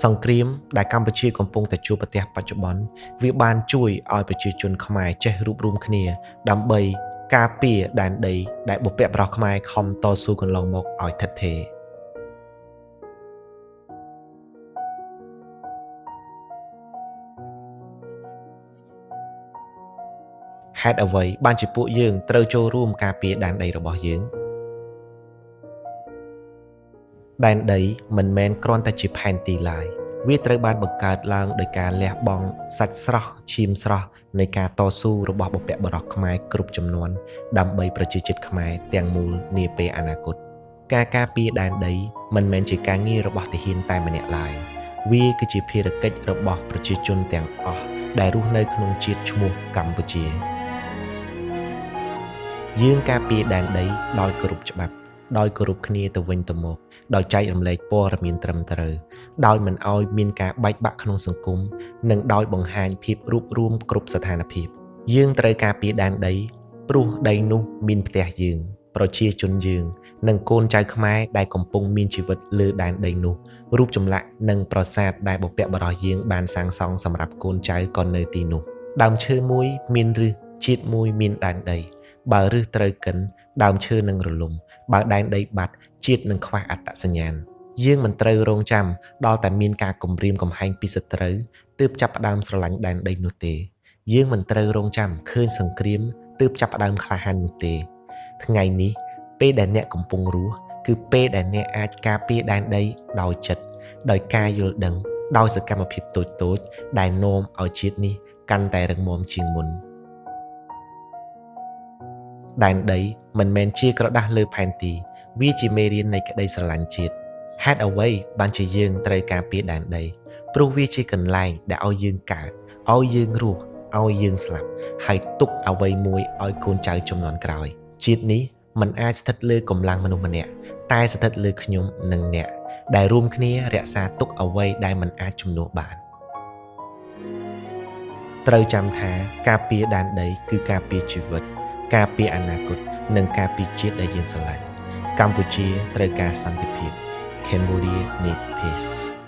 សង្គ្រាមដែលកម្ពុជាកំពុងតែជួបប្រទះបច្ចុប្បន្នវាបានជួយឲ្យប្រជាជនខ្មែរចេះរួបរួមគ្នាដើម្បីការពារដែនដីដែលបុព្វបុរសខ្មែរខំតស៊ូកន្លងមកឲ្យថិតថេរហេតុអ្វីបានជាពួកយើងត្រូវចូលរួមការពារដែនដីរបស់យើងដែនដីមិនមែនគ្រាន់តែជាផែនទីឡើយវាត្រូវបានបង្កើតឡើងដោយការលះបង់សាច់ស្រស់ឈាមស្រស់នៃការតស៊ូរបស់បុព្វបុរសខ្មែរគ្រប់ចំនួនដើម្បីប្រជាជាតិខ្មែរទាំងមូលនាពេលអនាគតការការពារដែនដីមិនមែនជាការងាររបស់ទាហានតែម្នាក់ឡើយវាគឺជាភារកិច្ចរបស់ប្រជាជនទាំងអស់ដែលរស់នៅក្នុងជាតិឈ្មោះកម្ពុជាយើងការពារដែនដីដោយគោរពច្បាប់ដោយគោរពគ្នាទៅវិញទៅមកដោយចែករំលែកព័ត៌មានត្រឹមត្រូវដោយមិនឲ្យមានការបែកបាក់ក្នុងសង្គមនិងដោយបង្ហាញភាពរួបរួមគ្រប់ស្ថានភាពយើងត្រូវការពារដែនដីព្រោះដីនោះមានផ្ទះយើងប្រជាជនយើងនិងកូនចៅខ្មែរដែលកំពុងមានជីវិតលើដែនដីនោះរូបចម្លាក់និងប្រាសាទដែលបុព្វបុរសយើងបានសាងសង់សម្រាប់កូនចៅក៏នៅទីនោះដើមឈើមួយមានឫសជាតិមួយមានដែនដីបើឫសត្រូវកិនដើមឈើនឹងរលំបើដែនដីបាត់ជាតិនឹងខ្វះអត្តសញ្ញាណយើងមិនត្រូវរងចាំដល់តែមានការគំរាមកំហែងពីសត្រូវទើបចាប់ផ្ដើមស្រឡាញ់ដែនដីនោះទេយើងមិនត្រូវរងចាំឃើញសង្គ្រាមទើបចាប់ផ្ដើមក្លាហាននោះទេថ្ងៃនេះពេលដែលអ្នកកំពុងរស់គឺពេលដែលអ្នកអាចការពារដែនដីដោយចិត្តដោយការយល់ដឹងដោយសកម្មភាពតូចៗដែលនាំឲ្យជាតិនេះកាន់តែរឹងមាំជាងមុនដែនដីមិនមែនជាក្រដាសលើផែនទីវាជាមេរៀននៃក្តីស្រឡាញ់ជាតិហេតុអ្វីបានជាយើងត្រូវការពារដែនដីព្រោះវាជាកន្លែងដែលឲ្យយើងកើតឲ្យយើងរស់ឲ្យយើងស្លាប់ហើយទុកអ្វីមួយឲ្យកូនចៅជំនាន់ក្រោយជាតិនេះមិនអាចស្ថិតលើកម្លាំងមនុស្សម្នាក់តែស្ថិតលើខ្ញុំនិងអ្នកដែលរួមគ្នារក្សាទុកអ្វីដែលមិនអាចជំនួសបានត្រូវចាំថាការពារដែនដីគឺការពារជីវិតការពារអនាគតនិងការពារជាតិដែលយើងស្រឡាញ់កម្ពុជាត្រូវការសន្តិភាព Cambodia need peace.